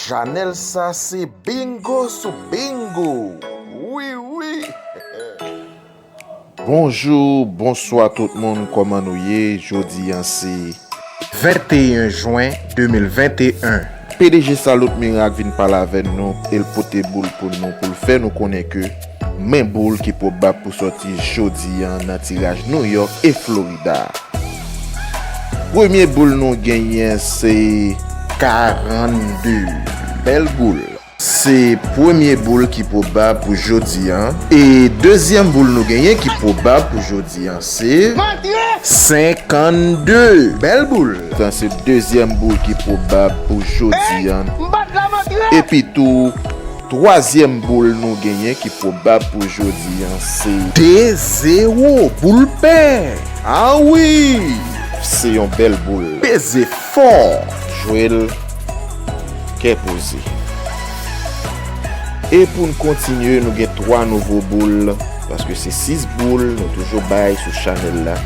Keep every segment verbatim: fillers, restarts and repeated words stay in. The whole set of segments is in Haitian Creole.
Chanèl sa se bingo sou bingo. Wi, wi. Bonjou, bonswa tout moun, kòman nou ye? Jodi a se venteyen jen de mil venteyen. P D G Salut Miracle vin pale avè nou e l pote boul pou nou, pou l fè nou konnen ke men boul ki pwobab pou sòti jodi a nan tiraj New York e Florida. Premye boul nou genyen se karannde. Bèl boul. Se premye boul ki pwobab pou jodi a. E dezyèm boul nou genyen ki pwobab pou jodi a se senkannde. Bèl boul. Sa se dezyèm boul ki pwobab pou jodi a. Epi tou, twazyèm boul nou genyen ki pwobab pou jodi a se de zewo, boul pè. A wi! Se yon bèl boul. Peze fò. Jwe l kè poze. E pou n kontinye, nou gen twa nouvo boul, paske se sis boul nou toujou bay sou chanèl la.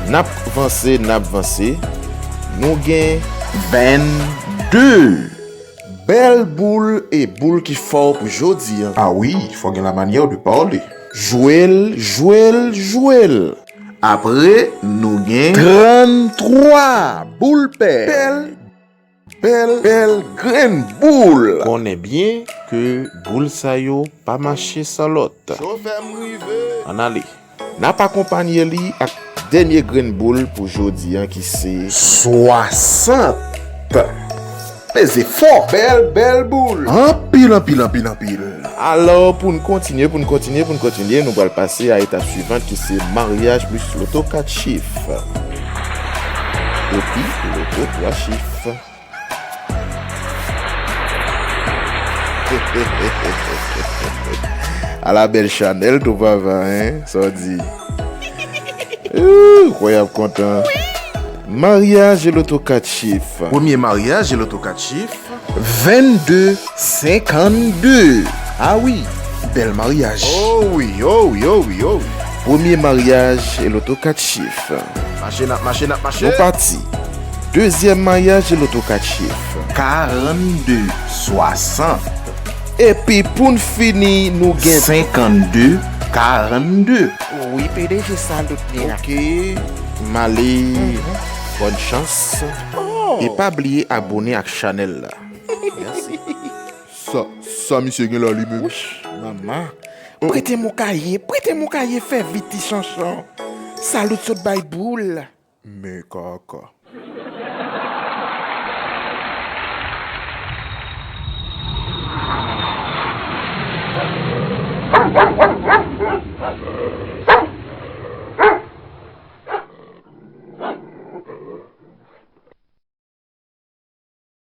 N ap vanse, n ap vanse. Nou gen vennde. Bèl boul e boul ki fò pou jodi a. A wi, fò gen la manyè de pale. Jwe l, jwe l, jwe l. Apre, nou gen tranntwa. Boul pè. Bèl, bèl, bèl grenn boul. Konnen byen ke boul sa yo pa mache san lòt. Chofè m rive. Ann ale. N ap akonpanye li ak dènye grenn boul pou jodi a ki se swasant. Peze fò. Bèl, bèl boul. Anpil, anpil, anpil, anpil. Alò, pou n kontinye, pou n kontinye, pou n kontinye, nou pral pase a etap swivan ki se maryaj plis loto kat chif. Epi, loto twa chif. Ala bèl chanèl tou papa, en? Sa w di? Ooh, kwè y ap kontan. Maryaj e loto kat chif. Premye maryaj e loto kat chif. Vennde senkannde. A wi, bèl maryaj. Oh wi, oh wi, oh wi, oh wi. Premye maryaj e loto kat chif. Mache, n ap mache, n ap mache. Nou pati. Dezyèm maryaj e loto kat chif. Karannde, swasant. Epi pou n fini, nou gen senkannde, karannde. Wi, P D G Salut Miracle. Ok, m ale. Bòn chans. Oh. E pa bliye abone ak chanèl la. Mèsi. Sa, sa misye gen la li menm? Wouch, manman. Prete m yon kaye, prete m yon kaye, fè vit ti chanchon. Salut sot bay boul. Men kaka.